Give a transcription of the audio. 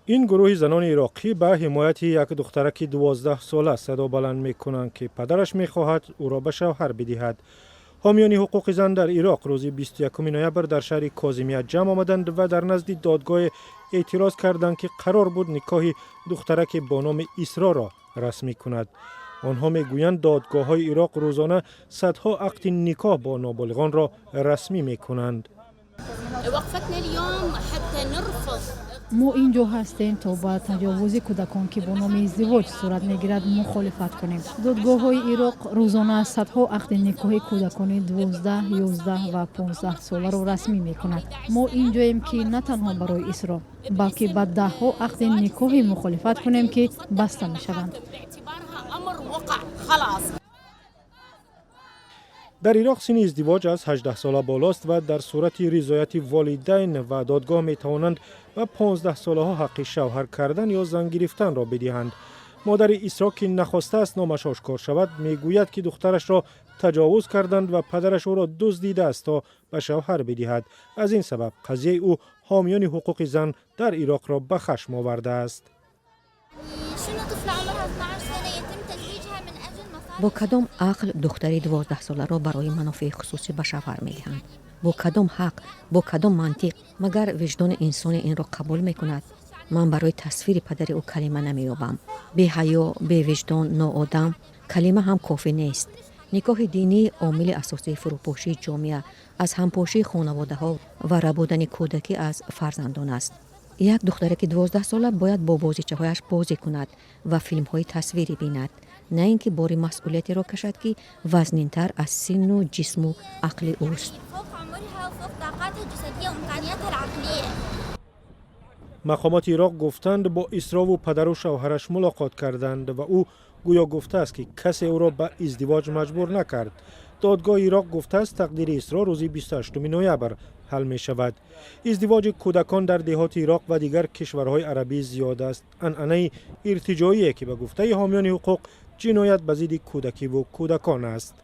Ин гурӯҳи занони ироқӣ ба ҳимояти як духтараки 12-сола садо баланд мекунанд, ки падараш мехоҳад ӯро ба шавҳар бидиҳад. Ҳомиёни ҳуқуқи зан дар Ироқ рӯзи 21 ноябр дар шаҳри Козимия ҷамъ омаданд ва дар назди додгоҳе эътироз карданд, ки қарор буд никоҳи духтараке бо номи Исроро расмӣ кунад. Онҳо мегӯянд, додгоҳҳои Ироқ рӯзона садҳо ақди никоҳ бо ноболиғонро расмӣ мекунанд. وقفتنا اليوم حتى نرفض Мо ин ҷо ҳастем, то ба таҷовузи кӯдакон, ки бо номи издивоҷ сурат мегирад, мухолифат кунем. Додгоҳҳои Ироқ рӯзона садҳо ақди никоҳи кӯдакони 12, 11 ва 15-соларо расмӣ мекунад. Мо ин ҷоем, ки на танҳо барои Исро, балки ба даҳҳо ақди никоҳе мухолифат кунем, ки баста мешаванд. باعتبارها امر وقع خلاص. Дар Ироқ синни издивоҷ аз 18 сола болост ва дар сурати ризояти волидайн ва додгоҳ метавонанд ба 15-солаҳо ҳаққи шавҳар кардан ё зан гирифтанро бидиҳанд. Модари Исро, ки нахостааст номаш ошкор шавад, мегӯяд, ки духтарашро таҷовуз карданд ва падараш ӯро дуздидааст, то ба шавҳар бидиҳад. Аз ин сабаб қазияи ӯ ҳомиёни ҳуқуқи зан дар Ироқро ба хашм овардааст. شنو طفلة عمرها 12 سنة يتم تزويجها من أجل مصالح Бо кадом ақл духтари 12-соларо барои манофеи хусусӣ ба шавҳар медиҳанд? Бо кадом ҳақ, бо кадом мантиқ? Магар виҷдони инсоне инро қабул мекунад? Ман барои тасвири падари ӯ калима намеёбам. Беҳаё, бевиҷдон, ноодам калима ҳам кофӣ нест. Никоҳи динӣ омили асосии фурӯпошии ҷомеа, аз ҳампошии хонаводаҳо ва рабудани кӯдакӣ аз фарзандон аст. Як духтараки 12-сола бояд бо бозичаҳояш бозӣ кунад ва филмҳои тасвирӣ бинад, на ин ки бори масъулиятеро кашад, ки вазнинтар аз синну ҷисму ақли ӯст. فوق عمرها وفوق طاقاتها الجسدية وإمكانياتها العقلية. Мақомоти Ироқ гуфтанд, бо Исрову падару шавҳараш мулоқот карданд ва ӯ гӯё гуфтааст, ки касе ӯро ба издивоҷ маҷбур накард. Додгоҳи Ироқ гуфтааст, тақдири Исро рӯзи 28 ноябр ҳал мешавад. Издивоҷи кӯдакон дар деҳоти Ироқ ва дигар кишварҳои арабӣ зиёд аст, анъанаи иртиҷоие, ки ба гуфтаи ҳомиёни ҳуқуқ ҷиноят ба зидди кӯдакиву кӯдакон аст.